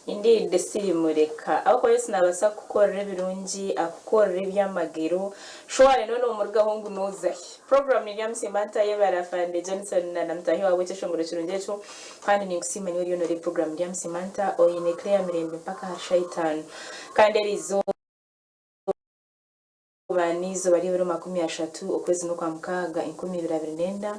Indeed sirimureka ahabw'okuba Yesu nabaasa kukukorera ebirungi akukorere eby'amagero surely noona omurugaho ngu nozahi. Program ni Ryamusimba Ntayebare Afande Johnson na na mutaahi waawe ekyeshongoro kirungi ekyo kandi ninkusiima nyowe oriyo noreeba program Ryamusimba Nta oine Claire Mirembe mpaka ahari shaaha itaano kandi erizooba n'eizooba ry'ebiro 30 okwezi n'Okwamukaaga 2024,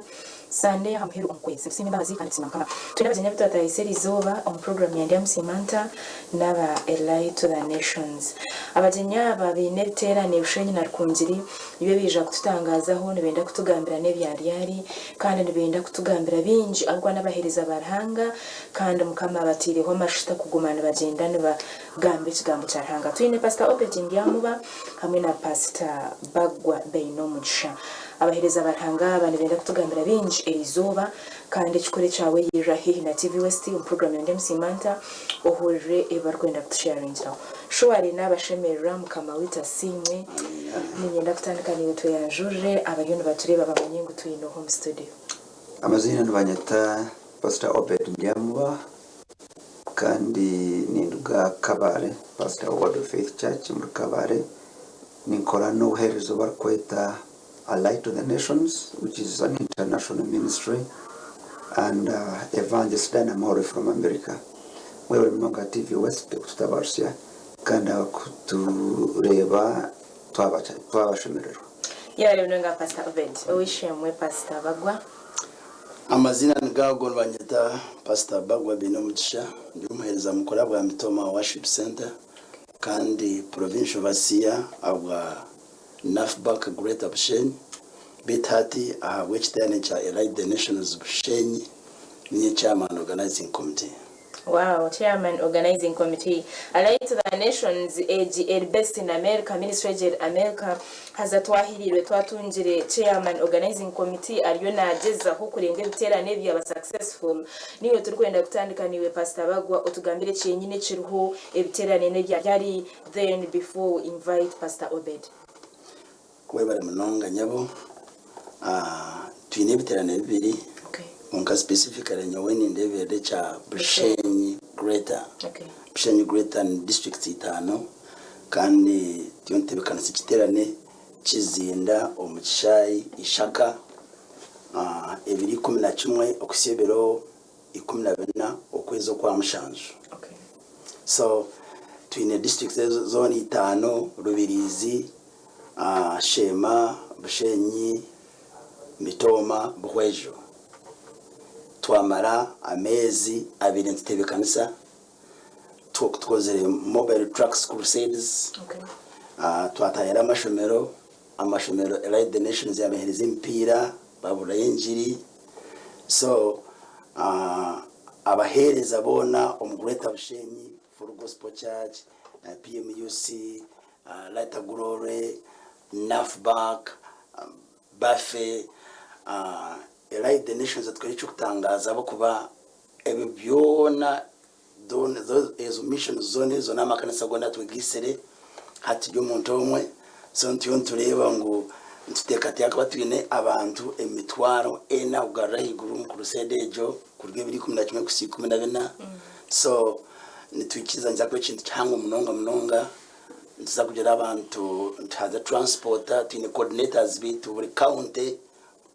Sande y'aha muheru omu kwezi. Nitusiima embabazi kandi tusiima Mukama. Twine abagyenyi abu twataahiise eri izooba omu puroguraamu ya Ndyamusiima Nta n'aba A Light to the Nations. Abagyenyi aba baine ebiteerane Bushenyi na Rukungiri nibyo baija kututangaazaho, nibenda kutugambira n'ebya ryari kandi nibenda kutugambira bingi ahabw'okuba n'abaheereza ba Ruhanga kandi Mukama abataireho amashuta kuguma nibagyenda nibagamba ekigambo kya Ruhanga. Twine Pasita Obed Ndyamuba. hamwe na Pasita Bagwa Bainomugisha. Abaheereza ba Ruhanga aba nibenda kutugambira bingi eriizooba kandi ekikuru ekyawe yirira haihi na TV West omu puroguraamu ya Ndyamusiima Nta ohurire ebi barikwenda kutusheyaringiraho. Shuwari nabashemererwa Mukama waitu asiimwe. Niinyenda kutandika naiwe tweyanjurire abariyo nibatureeba bamanye ngu twine oha omu studio. Amaziina nibanyeta Pastor Obed Ndyamuba Kandi ninduga Kabale, pastor wa Word of Faith Church omuri Kabale. Ninkora n'obuheereza obu barikweta A Light to the Nations which is an international ministry and Evangelist Diana Mori from America. Mwebare munonga TV West okututabarutsya kandi abarikutureeba twabashemererwa. Yebare munonga Pastor Obed. Ow'eishe-emwe Pastor Bagwa. Amaziina nigo ago nibanyeta Pastor Bagwa Bainomugisha, ndi omuheereza mukuru abwa Mitooma Worship Centre kandi Provincial Overseer abwa NAFBAK Greater Bushenyi beitu hati ahabw'ekiteerane kya Elite the Nations Bushenyi ninye Chairman Organizing Committee. Wow, Chairman Organizing Committee A Light to the Nations egi eri based in America, ministry egi eri America, haza twahiriirwe twatungire Chairman Organizing Committee ariyo nagyezaho kurenga ebiteerane ebi byaba successful. Niiwe turikwenda kutandika naiwe Pastor Bagwa otugambire kyenyini ekiriho ebiteerane n'ebya ryari then before we invite Pastor Obed. Webare munonga nyabo. Twine ebiterane bibiri kwonka specifically nyowe nindeberera ekya Bushenyi Greater. Bushenyi Greater ni districts itaano kandi turiyo nitutebekanisa ekiterane kizinda omu kishaayi Ishaka ebiro 11 okuhitsya ebiro 14 okwezi okwa mushanju. So twine districts ezo zoona itaano Rubirizi, Sheema, Bushenyi, Mitooma, Buhweju. Twamara ameezi abiri nitutebeekanisa, tukozire mobile trucks crusades, twatahirira amashomero, amashomero Light the Nations yabaheereza emipiira, baburirayo engiri. So abaheereza boona omu Greater Bushenyi, Full Gospel Church, PMUC, Lighter Glory, Nafbac, Bafe, Light the Nations atwire eky'okutangaaza ahabw'okuba ebyo byona ezo missions zoona ezo n'amakanisa goona atwegaitsire hati turi omuntu omwe so nituyo nitureeba ngu nituteekateeka kuba twine abantu emitwaro ena kugarura ahaiguru omu crusade egyo kuruga ebiro 11 kuhitsya 14 so nitwikiriza nikiza kuba ekintu kihango munonga munonga. Nituza kugira abantu nituhaza transport twine coordinators baitu buri county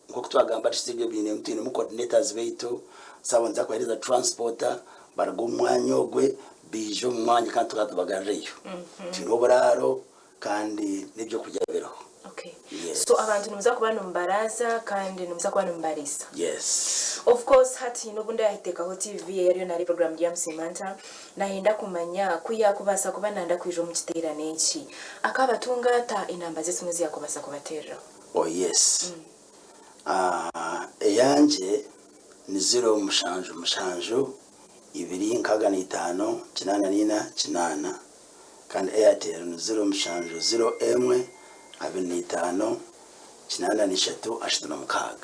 nkoku twagamba tuti ebyo biine twinemu coordinators baitu so abo nituza kubahereza transport baruge omu mwanya ogwe baije omu mwanya kandi tukaba tubagarureyo. Twine oburaaro kandi n'ebyokurya biriho. Okay. Yes. So abantu nimuza kuba nimubaraaza kandi nimuza kuba nimubariisa. Yes. Of course hati haine obu ndahitekaho TV ye yariyo naareeba program Ndyamusiima Nta nayenda kumanya ku yaakubaasa kuba nanda kwija omu kiteerane eki. Akaabatunga ata enamba z'esimu ezi yaakubaasa kubateereraho? Oh yes. Ah, eyangye ni ziro mushanju mushanju ibiri 65 84 8. Kandi Airtel ni ziro mushanju ziro emwe 25 83 36.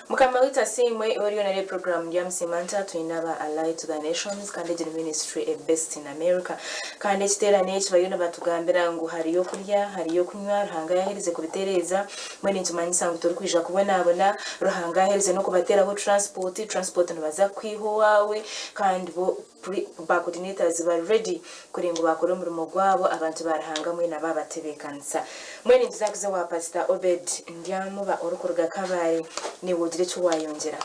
Mukama waitu asiimwe iwe oriyo noreeba program Ndyamusiima Nta twine aba A Light to the Nations kandi egi ni ministry e based in America kandi ekiteerane eki bariyo nibatugambira ngu hariyo okurya hariyo okunywa Ruhanga yaherize kubitereeza mbwenu nikimanyisa ngu torikwija kubonabona Ruhanga aherize nokubateraho transport, transport nibaza kukwiha owaawe kandi bo. Ba coordinators bari ready kuri ngu bakore omurimo gwabo abantu ba Ruhanga mwena babatebekanisa. Mbwenu nituza kuza owa Pastor Obed Ndyamuba orikuruga Kabale naiwe ogire eki wayongyera.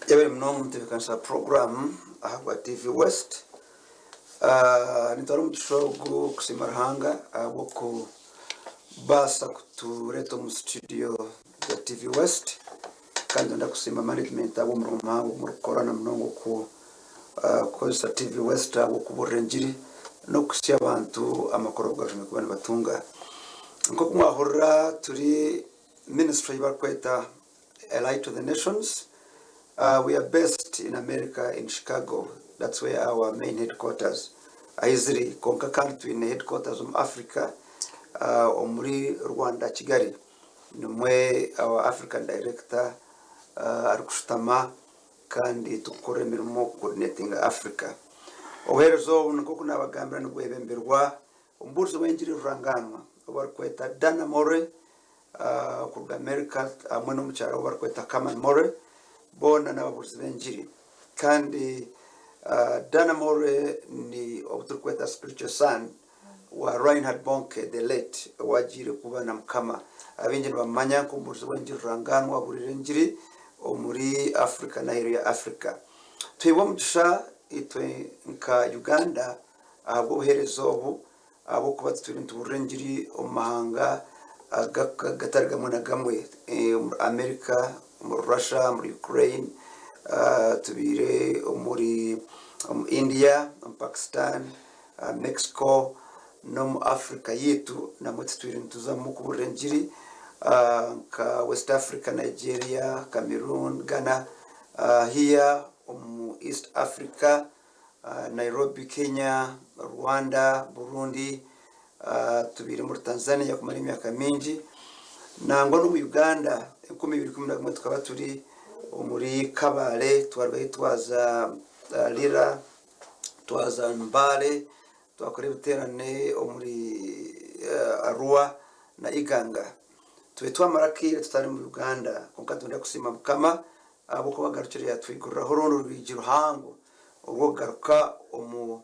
Yebare munonga omutebekanisa wa puroguramu ahabwa TV West. Nitwara omugisha ogu kusiima Ruhanga ahabw'okubaasa kutureeta omu situdiyo za TV West. Kandi nitwenda kusiima management ahabw'omurimo muhango ogu murikukora na munonga okukozesa TV West ahabw'okuburira engiri n'okuhitsya abantu amakuru agu bashemereire kuba nibatunga. Nk'oku mwahurira turi ministry ei barikweta A Light to the Nations. We are based in America in Chicago, that's where our main headquarters ahi ziri kwonka kandi twine headquarters omu Africa omuri Rwanda Kigali. Nimwe our African director arikushutama kandi tukukora emirimo coordinatinga Africa. Obuheereza obu nk'oku nabagambira nibwebemberwa omubuurizi w'engiri rurangaanwa ou barikweta Dana Morey kuruga America hamwe n'omukyara we ou barikweta Carman Morey boona n'ababuurizi b'engiri. Kandi Dana Morey ni ou turikweta spiritual son wa Reinhard Bonnke the late owagiire kuba na Mukama. Abaingi nibamumanya nk'omubuurizi w'engiri rurangaanwa owabuuriire engiri omuri Africa n'aheeru ya Africa. Tuhairwe omugisha itwe nka Uganda ahabw'obuheereza obu ahabw'okuba tutwire nitubuurira engiri omu mahanga gatari gamwe na gamwe, omuri America, omuri Russia, omuri Ukraine, tubaire omuri India, omu Pakistan, Mexico n'omu Africa yaitu namwo tutwire nituzamu kuburira engiri nka West Africa, Nigeria, Cameroon, Ghana, here omu East Africa, Nairobi, Kenya, Rwanda, Burundi, tubaire omuri Tanzania kumara emyaka mingi nangwa n'omu Uganda 2011 tukaba turi omuri Kabale twarugayo twaza Lira. Twaza Mbale, twakora ebiteerane omuri Arua na Iganga. Tube twamara akaire tutari mu Uganda, kwonka nitwenda kusiima Mukama ahabw'okuba agarukire yaatwiguriraho orundi orwigi ruhango orw'okugaruka omu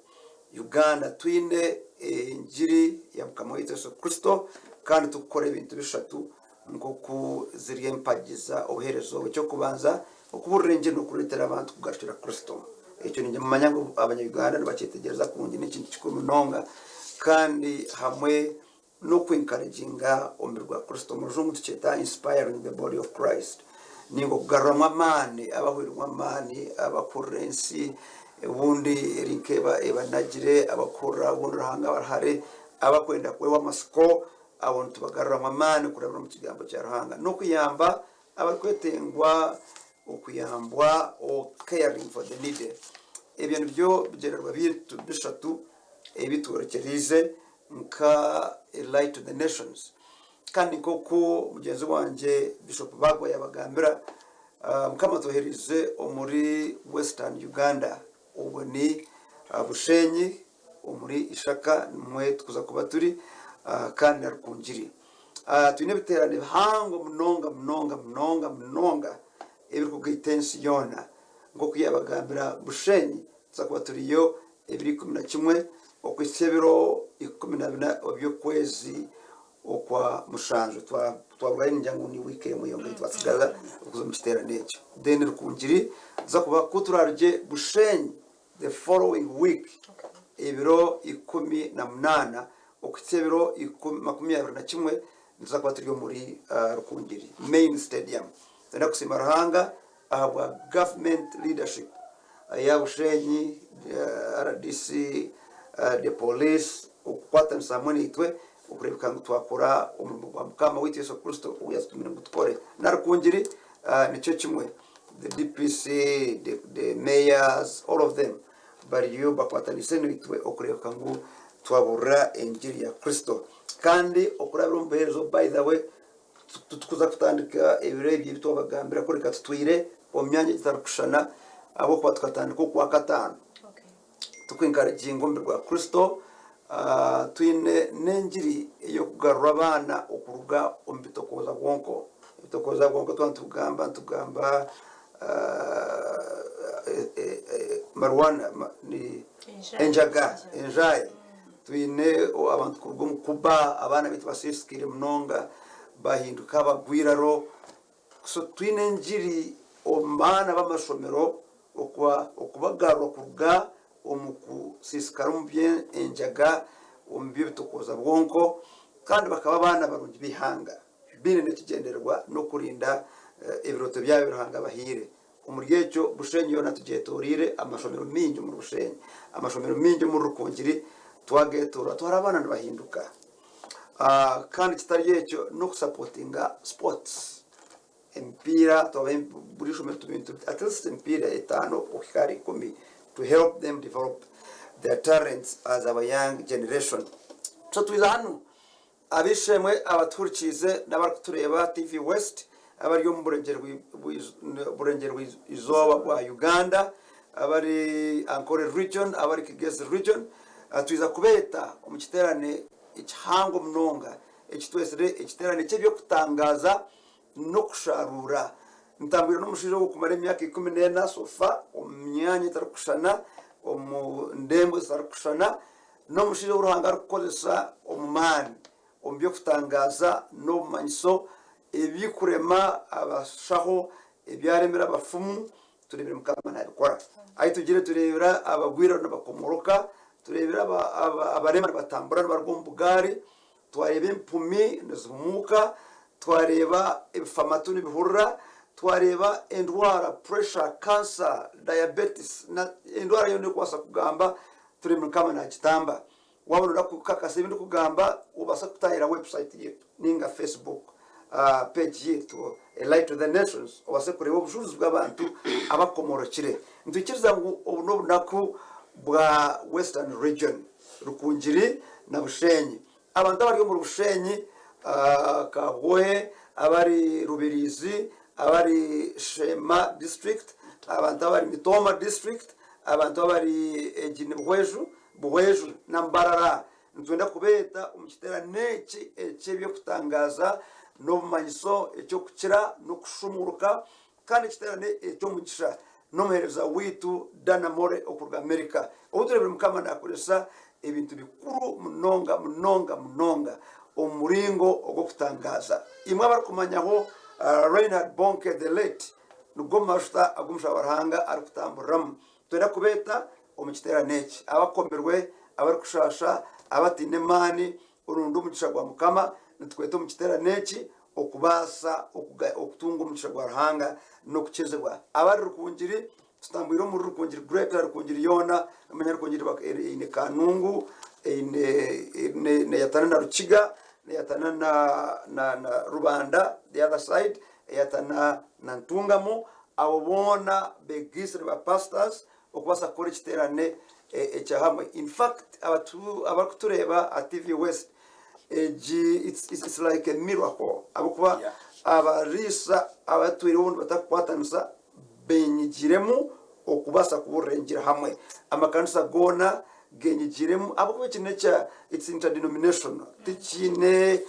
Uganda twine engiri ya Mukama waitu Yesu Kristo kandi turikukora ebintu bishatu nk'oku ziri empagi za obuheereza obu. Eky'okubanza, okubuurira engiri n'okureetera abantu kugarukira Kristo. Ekyo niinyamanya ngu Abanya-Uganda nibakyetegyereza kurungi n'ekintu kikuru munonga kandi hamwe n'oku-encouraginga omubiri gwa Kristo. Omu rujungu tukyeta inspiring the body of Christ nainga okugaruramu amaani abahweiremu amaani, abakuhurira ensi obundi eri nk'ebanagire, abakuhurira obundi Ruhanga abari hare, abakwenda kuhwewa amatsiko. Abo nitubagaruramu amaani kurabira omu Kigambo kya Ruhanga n'okuyamba abarikwetengwa okuyambwa, caring for the needy. Ebyo nibyo bigyendererwa byaitu bishatu ebi tworekyereize nka A Light to the Nations. Kandi nk'oku mugyenzi wangye Bishop Bagwa yabagambira, Mukama atwohereize omuri Western Uganda, obwo ni Bushenyi, Omuri Ishaka nimwo tukuza kuba turi kandi na Rukungiri. Twine ebiteerane bihango munonga munonga munonga munonga ebirikugaita ensi yoona. Nk'oku yaabagambira Bushenyi tuza kuba turiyo ebiro 11 okuhitsya ebiro 14 eby'okwezi okwa mushanju. Twarugayo ningira ngu ni wiiki emwe yonka ei twatsigaza okuza omu kiteerane ekyo. Then Rukungiri tuza kuba ku turaarugye Bushenyi the following week ebiro 18 okuhitsya ebiro 21 nituza kuba turi omuri Rukungiri main stadium. Nitwenda kusiima Ruhanga ahabwa government leadership eya Bushenyi, RDC, the police okukwatanisa hamwe naitwe okureebeka ngu twakora omurimo gwa Mukama waitu Yesu Kristo ogu yatutumire ngu tukore. Na Rukungiri nikyo kimwe. the DPC, the mayors, all of them bariyo bakwatanise naitwe okureebeka ngu twaburira engiri ya Kristo. Kandi okurabira omu buheereza obu by the way titukuza kutandika ebiro ebyo ebi twabagambira kureka tutwire omu myanya etarikushushana ahabw'okuba tukatandika okwakataano. Tuku-encouraginga omubiri gwa Kristo twine n'engiri ey'okugarura abaana okuruga omu bitokooza bwonko. Ebitokooza bwonko twaba nitugamba, nitugamba Marijuana ni enjaga, enjaayi. Twine abantu kuruga omu Cuba, abaana baitu basiisikaire munonga bahinduka abagwiraro. So twine engiri omu baana b'amashomero okubagarura kuruga omu kusiisikara omu by'enjaga, omu by'ebitokooza bwonko kandi bakaba abaana barungi b'eihanga baine n'ekigyendererwa n'okurinda ebirooto byabo ebi Ruhanga abahaire. Omuri ekyo, Bushenyi yoona tugyetoreire amashomero maingi omuri Bushenyi, amashomero maingi omuri Rukungiri twagetoorora twara abaana nibahinduka. Kandi kitari ekyo n'okusapotinga sports, emipiira twabaha buri ishomero at least emipiira etaano okuhika ahari ikumi to help them develop their talents as our young generation. So twiza hanu Ab'eishe-emwe abatuhurikiize n'abarikutureeba TV West abari omu burengyerwa-izooba bwa Uganda, abari Ankole Region, abari Kigezi Region, twija kubeeta omu kiteerane ekihango munonga eki twetsire ekiteerane ky'eby'okutangaaza n'okusharuura. Ntambwire n'omushaija ogu kumara emyaka 14 so far omu myanya etarikushushana, omu ndembo zitarikushushana. N'omushaija ou Ruhanga arikukozesa omu maani, omu by'okutangaaza n'obumanyiso, ebirikurema abashaho, ebyaremire abafumu, tureebire Mukama naabikora. Ahi tugiire tureebire abagwire nibakomoroka, tureebire abarema nibatambura nibaruga omu bugaari, twareeba empumi nizihumuuka, twareeba ebifamatu nibihurira, twareeba endwara, pressure, cancer, diabetes, endwara yoona erikubaasa kugamba Turi Mukama nagitamba. Waba noyenda kukakasa ebi ndikugamba obaasa kutahira website yaitu ninga Facebook page yaitu A Light to the Nations obaase kureeba obujurizi bw'abantu abakomorokire. Nitwikiriza ngu obu n'obunaku bwa Western Region, Rukungiri na Bushenyi. Abantu abari omuri Bushenyi, Kabwohe, abari Rubirizi, abari Sheema district, abantu abari Mitooma district, abantu abari egi ni Buhweju, Buhweju na Mbarara nitwenda kubeeta omu kiteerane eki eky'eby'okutangaaza n'obumanyiso, eky'okukira n'okushumuruka Kandi ekiteerane eky'omugisha n'omuheereza waitu Dana Morey okuruga Amerika, ou tureebire Mukama naakoresa ebintu bikuru munonga munonga munonga omu muringo ogw'okutangaaza. Imwe abarikumanyaho Reinhard Bonnke the late, nigo majuta agu omushaija wa Ruhanga arikutamburiramu. Nitwenda kubeeta omu kiteerane eki, abakomirwe, abarikushaasha, abataine maani, orundi omugisha gwa Mukama, nitukweta omu kiteerane eki okubaasa okutunga omugisha gwa Ruhanga n'okukyezibwa. Abari Rukungiri, tutambwire omuri Rukungiri Greater Rukungiri yoona, nomanya Rukungiri eine Kanungu, eine neyatana na Rukiga, neyatana na na Rubanda the other side, eyatana na Ntungamo, abo boona begaitsire ba pastors okubaasa kukora ekiteerane ekya hamwe. In fact abarikutureeba aha TV West, egi it's like a miracle ahabw'okuba abariisa abatwire obundi batarikukwatanisa benyigiremu okubaasa kuburira engiri hamwe. Amakanisa goona genyigiremu ahabw'okuba eki nekya it's interdenominational tikiine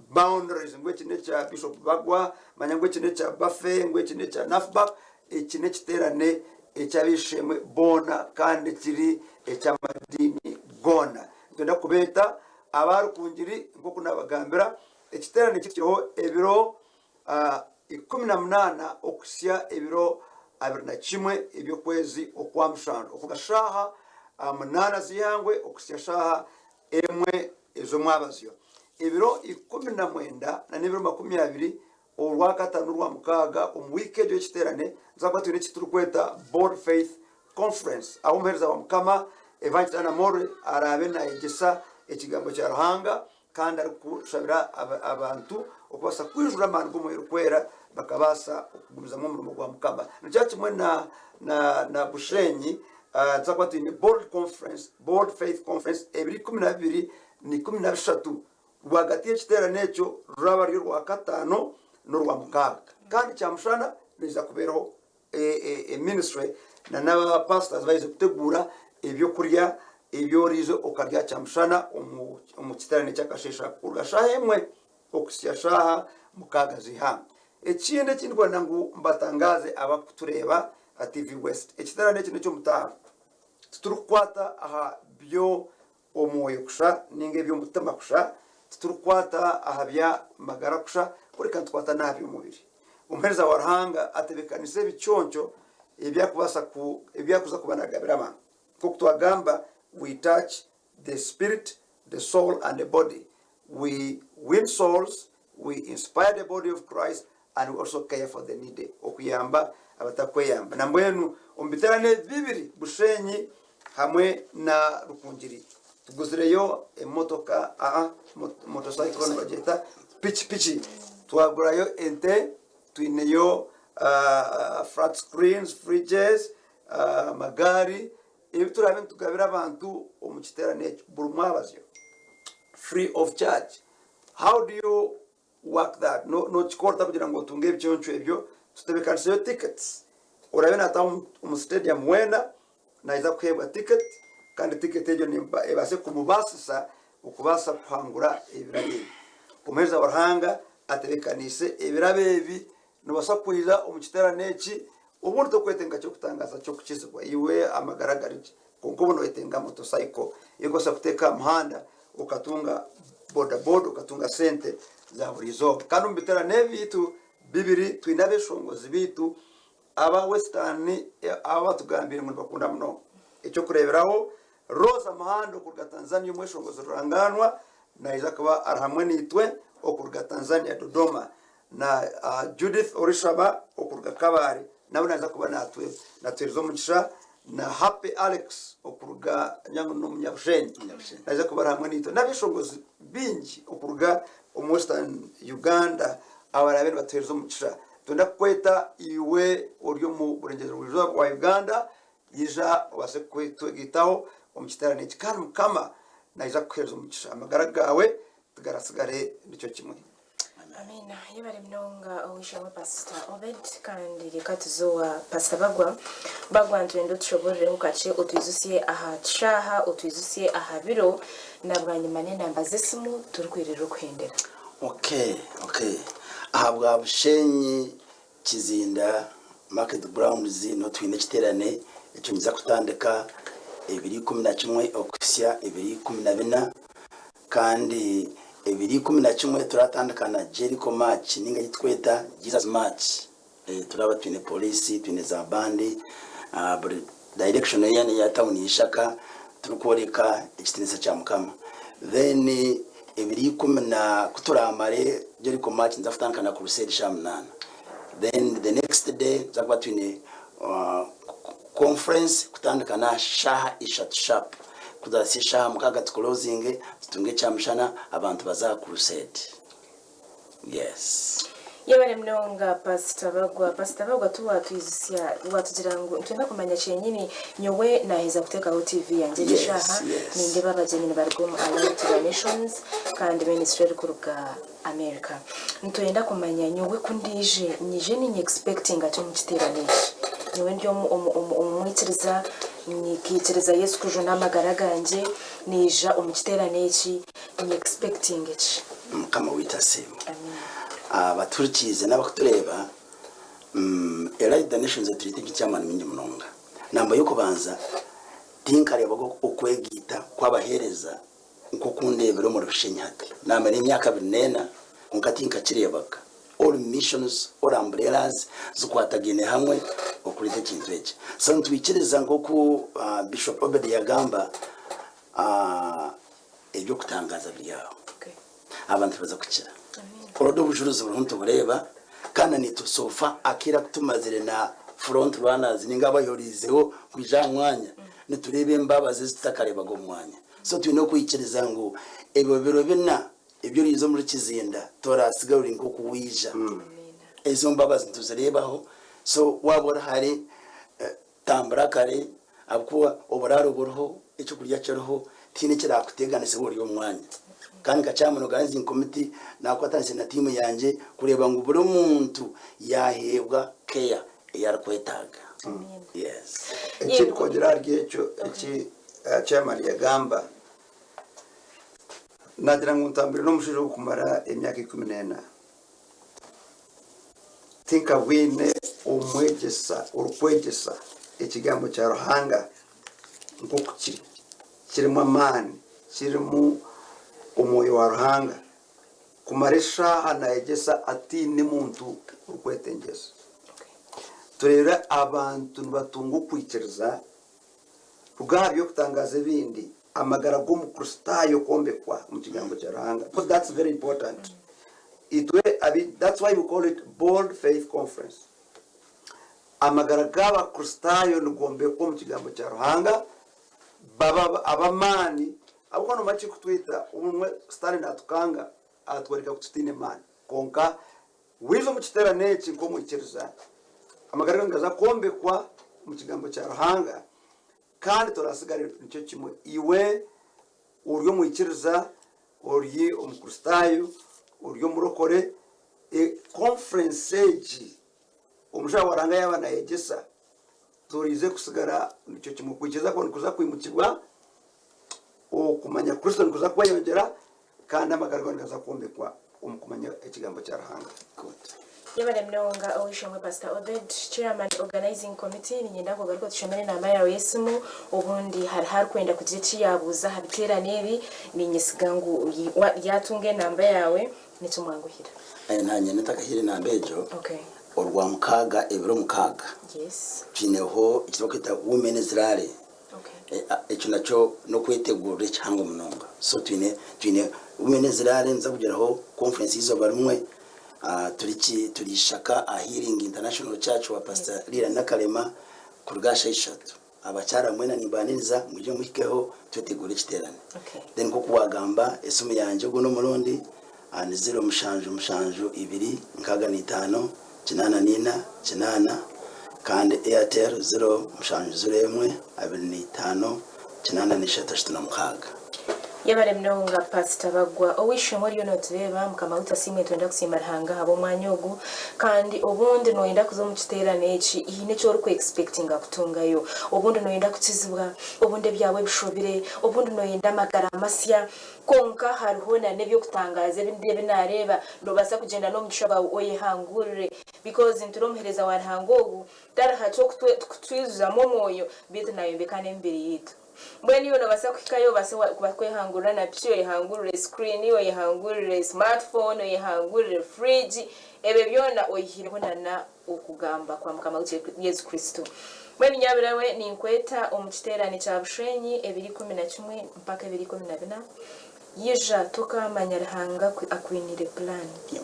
boundaries ngu eki nekya Bishop Bagwa manya ngu eki nekya Bafe ngu eki nekya Nafbak eki nekiteerane eky'ab'eishe-emwe boona kandi kiri eky'amadiini goona. Nitwenda kubeeta aba Rukungiri nk'oku naabagambira, ekiteerane kiriho ebiro 18 okuhitsya ebiro 21 eby'okwezi okwa mushanju, okuruga shaaha munaana z'eihangwe okuhitsya shaaha emwe ez'omwabazyo. Ebiro 19 n'ebiro 20 Orwakataano n'Orwamukaaga omu wiiki egyo y'ekiteerane, nituza kuba twine eki turikweta Bold Faith Conference, ahu omuheereza wa Mukama, Evangelist Anna Morley araabe naayegyesa Ekigambo kya Ruhanga kandi arikushabira abantu okubaasa kwijura amaani g'Omwoyo Orikwera bakabaasa okugumizamu omurimo gwa Mukama. Nikyo kimwe na, na, na Bushenyi, nituza kuba twine Bold Conference, Bold Faith Conference, ebiro 12 na 13 Rwagati y'ekiteerane ekyo ruraba ruri Orwakataano n'Orwamukaaga. Kandi kyamushana neija kubeeraho eministry na n'aba pastors baije kuteguura ebyokurya ebi oraije okarya kyamushana omu kiteerane ky'akasheeshe ako kuruga shaaha emwe okuhitsya shaaha mukaaga z'eihangwe. Ekindi eki ndikwenda ngu mbatangaaze abarikutureeba. aha TV West. Ekiterane eki n'eky'omutaano. Titurikukwata aha by'omwoyo kusha ninga eby'omutima kusha, titurikukwata aha by'amagara kusha, kureka nitukwata n'aha by'omubiri. Omuheereza wa Ruhanga atebeekanise ebiconco ebi arikubaasa ku ebi arikuza kuba naagabira abantu. Nk'oku twagamba, we touch the spirit, the soul and the body. We win souls, we inspire the body of Christ and we also care for the needy, okuyamba abatakweyamba. Nambwenu omu biterane ebi bibiri, Bushenyi hamwe na Rukungiri, tuguzireyo emotoka, aa, motorcycle nibagyeta piki piki, twagurayo ente, twineyo flat screens, fridges, amagaari, Ebi turaabe nitugabira abantu omu kiteerane ekyo buri mwabazyo free of charge. How do you work that? Nookikora ota kugira ngu otunge ebiconco ebyo? Tutebeekaniseyo tickets. Oraabe naataaha omu stadium weena naija kuheebwa ticket kandi ticket egyo ebaase kumubaasisa okubaasa kuhangura ebirabo ebi. Omuheereza wa Ruhanga atebeekaniise ebirabo ebi Noobaasa kwija omu kiteerane eki, obundi torikwetenga ky'okutangaaza ky'okukizibwa iwe amagara gari gye, kwonka obu nooyetenga motosaiko ei orikubaasa kuteeka aha muhanda okatunga bodaboda okatunga sente za buri izooba. Kandi omu biteerane byaitu bibiri twine abeeshongozi baitu aba Western abu batugambiire ngu nibakunda munonga. Eky'okureeberaho, Rosa Muhando okuruga Tanzania omweshongozi rurangaanwa naija kuba ari hamwe naitwe okuruga Tanzania Dodoma. Na Judith Orishaba okuruga Kabale nawe naija kuba natuhereza omugisha na Happy Alex okuruga nyangu n'omunyabushenyi naija kuba ari hamwe naitwe n'abeshongozi bingi okuruga omu Western Uganda abaraabe nibatuhereza omugisha. Nitwenda kukweta iwe ori omu burengyerwa bwa Uganda ija obaase kutwegaitaho omu kiteerane eki kandi Mukama naija kukuhereza omugisha amagara gaawe tigaratsigare nikyo kimwe. Amiina. Yebare munonga ow'eishe-emwe Pastor Obed kandi reka tuze owa Pastor Bagwa. Bagwa nitwenda otushobororeho kakye otwijutsye aha kishaaha, otwijutsye aha biro na bwanyima n'enamba z'esimu turikwiririra okuhendera. Okay, okay. Ahabwa Bushenyi Kizinda Market Grounds niho twine ekiterane ekyo nikiza kutandika ebiro 11 okuhitsya ebiro 14 Kandi ebiro 11 turatandika na Jericho March ninga ei tukweta Jesus March. Turaba twine police, twine za band, buri direction eya town ya Ishaka turikworeka ekitinisa kya Mukama. Then ebiro ikumi na kuturamare Jericho March niza kutandika na crusade shaaha munaana. Then the next day nituza kuba twine Conference kutandika na shaaha ishatu sharp kuzahitsya eshaaha mukaaga tukulozinge tutunge ekyamushana abantu baze aha crusade. Yes. Yebare munonga Pastor Bagwa. Pastor Bagwa tiwatwijutsya watugira ngu nitwenda kumanya kyenyini nyowe naheza kutekaho TV yangye egi eshaaha nindeba abagyenyi nibaruga omu Allied to the Nations kandi ministry erikuruga America. Nitwenda kumanya nyowe ku ndiije, nyije ninye expectinga ki omu kiteerane eki? Nyowe ndi omu, omu, omu, omwikiriza, nkaikiriza Yesu kujuna amagara gangye, naija omu kiteerane eki, ninye expectinge ki? Mukama waitu asiimwe. Amiina. Abaturikiize n'abakutureeba, Elite the Nations eturiite eby'eky'amaani mingi munonga. Namba y'okubanza, tinkareebaga okwegaita kw'abaheereza Nk'oku ndeebire omuri Bushenyi hati, naamara emyaka abiri n'ena kwonka tinkakireebaga. All missions, all umbrellas zikwatagaine hamwe okureeta ekintu eki. So nitwikiriza nk'oku Bishop Obed yagamba, eby'okutangaaza biri aho. Abantu nibaza kukira. Already obujurizi buriho nitubureeba kandi naitwe so far akaire aku tumazire na front runners ninga abayoriizeho kwija aha mwanya, nitureeba embabazi ezi tutakareebaga omu mwanya. So twine okwikiriza ngu ebyo biro bina ebi oriiza omuri Kizinda toratsigara ori nk'oku waija. Ezo mbabazi nituzireebaho. So waaba ori hare, tambura kare ahabw'okuba oburaaro buriho, ekyokurya kiriho, tihaine ekirakuteganisa waaba ori omu mwanya. Kandi nka chairman organizing committee naakwatanisa na tiimu yangye kureeba ngu buri muntu yaaheebwa care ei arikwetaaga. Yes. Eki ndikwongyera ahari ekyo eki Chairman yagamba, nagira ngu ntambwire n'omushaija ogu kumara emyaka 14. Tinkabwine Omwegyesa orikwegyesa Ekigambo kya Ruhanga nk'oku kiri, kirimu amaani, kirimu Omwoyo wa Ruhanga, kumara eshaaha naayegyesa ataine muntu orikwetengyesa. Tureebe abantu nibatunga okwikiriza kuruga aha by'okutangaaza ebindi, amagara g'Omukristaayo kwombekwa omu Kigambo kya Ruhanga. Because that's very important. Itwe abi, that's why we call it Bold Faith Conference. Amagara g'Abakristaayo nigombekwa omu Kigambo kya Ruhanga, baba ab'amaani, ahabw'okuba noomanya ekirikutwita, obumwe Sitaane naatukanga atworeka ku tutaine maani. Kwonka Waija omu kiteerane eki nk'omwikiriza, amagara gaawe nigaza kwombekwa omu Kigambo kya Ruhanga kandi torasigare nikyo kimwe. Iwe ori omwikiriza, ori Omukristaayo, ori omurokore, conference egi omushaija wa Ruhanga yaaba nayegyesa, toriize kusigara nikyo kimwe. Okwikiriza kwawe nikuza kwimukibwa, okumanya Kristo nikuza kweyongyera Kandi amagara gaawe nigaza kwombekwa omu kumanya Ekigambo kya Ruhanga. Good. Yebare munonga ow'eishe-emwe Pastor Obed, Chairman Organizing Committee, niinyenda ngu ogaruke otushomere enamba yaawe y'esimu, obundi hariho arikwenda kugira eki yaabuuza aha biteerane ebi, niinyesiga ngu yaatunga enamba yaawe nikimwanguhira. Naanye ntakahaire enamba egyo, Okay. Orwamukaaga ebiro mukaaga Yes. twineho eki barikweta Women's Rally. Okay. Ekyo nakyo n'okwetegurira ekihango munonga. So twine twine Women's Rally niza kugiraho conference y'eizooba rimwe turi ki turi Ishaka aha Healing International Church wa Pastor Lila Nakalema kuruga aha shaaha ishatu. Abakyara mwena nimbaniriza mwije muhikeho twetegure ekiteerane. Okay. Then nk'oku waagamba esimu yangye ogu n'omurundi ni ziro mushanju mushanju ibiri nkaaga na itaano 84 8 kandi Airtel 0 7 0 1 25 83 36. Yebare munonga Pastor Bagwa. Ow'eishe-emwe oriyo notureeba, Mukama waitu asiimwe nitwenda kusiima Ruhanga ahabw'omwanya ogu kandi obundi noyenda kuza omu kiteerane eki haine eki oriku expectinga kutungayo. Obundi noyenda kukizibwa, obundi ebyawe bishobire, obundi noyenda amagara masya. Kwonka hariho na n'eby'okutangaaza ebindi ebi naareeba, noobaasa kugyenda n'omugisha gwawe oyehangurire because nituri omuheereza wa Ruhanga ogu, tari hakye okutwijuzamu omwoyo beitu naayombeka n'emibiri yaitu. Mbwenu iwe noobaasa kuhikayo obaase kwehangurira na piki, oyehangurire screen, oyehangurire smartphone, oyehangurire fridge, ebyo byona oyihireho na okugamba kwa Mukama waitu Yesu Kristo. Mbwenu nyabura we ninkweta omu kiteerane kya Bushenyi ebiro 11 mpaka ebiro 14, yija tokaamanya Ruhanga ku akwiniire pulaani.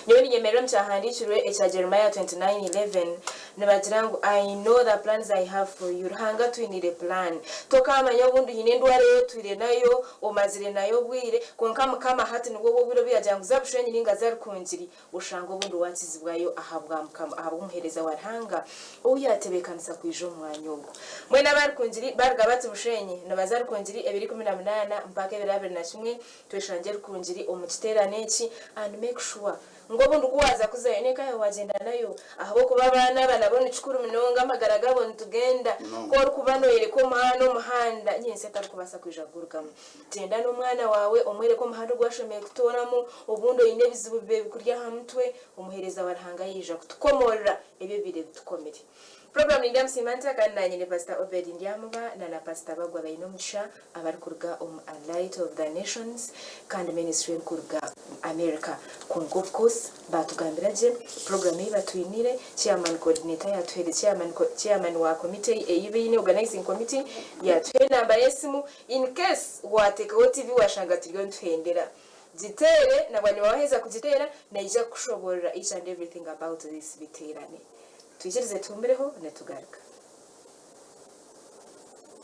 Nyowe ninyemerera omu kyahandiikirwe ekya Jeremiah 29:11 nibagira ngu I know the plans I have for you. Ruhanga atwiniire pulaani. Tokaamanya obundi haine endwara ei otwire nayo, omazire nayo obwire, kwonka Mukama hati nibwo obwire obu yaagira ngu za Bushenyi ninga za Rukungiri, Oshanga obundi waakizibwayo ahabwa Mukama, ahabw'omuheereza wa Ruhanga ou yaatebeekanisa kwija omu mwanya ogwo. Mbwenu aba Rukungiri baaruga bati Bushenyi, nibaza Rukungiri ebiro 18 mpaka ebiro 21, tweshangye Rukungiri omu kiteerane eki and make sure ngu obundi ku waaza kuzayo n'eka yaawe waagyenda nayo ahabw'okuba abaana aba nabo ni kikuru munonga amagara gaabo nitugenda. Ku orikuba nooyoreka omwana omuhanda, nyentsya tarikubaasa kwija kugurugamu. Gyenda n'omwana waawe omwereke omuhanda ogu ashemereire kutooramu, obundi oine ebizibu bibaire bikuri aha mutwe, omuheereza wa Ruhanga yaija kutukomorora ebyo ebibaire bitukomire. Puroguraamu Nindyamusiima Nta kandi naanye ni Pasita Obed Ndyamuba na na Pasita Bagwa Bainomugisha abarikuruga omu A Light of the Nations kandi ministry erikuruga America. Kwonka of course baatugambira gye puroguraamu ei batwiniire, chairman coordinator yaatuheereza, chairman, chairman wa committee ei baine, organizing committee yaatuha enamba y'esimu, In case wateekaho TV washanga turiyo nituhendera, giteere na bwanyima waheza kugiteera naija kukushoboorora each and everything about this biteerane. Twikirize tuhumireho nitugaruka.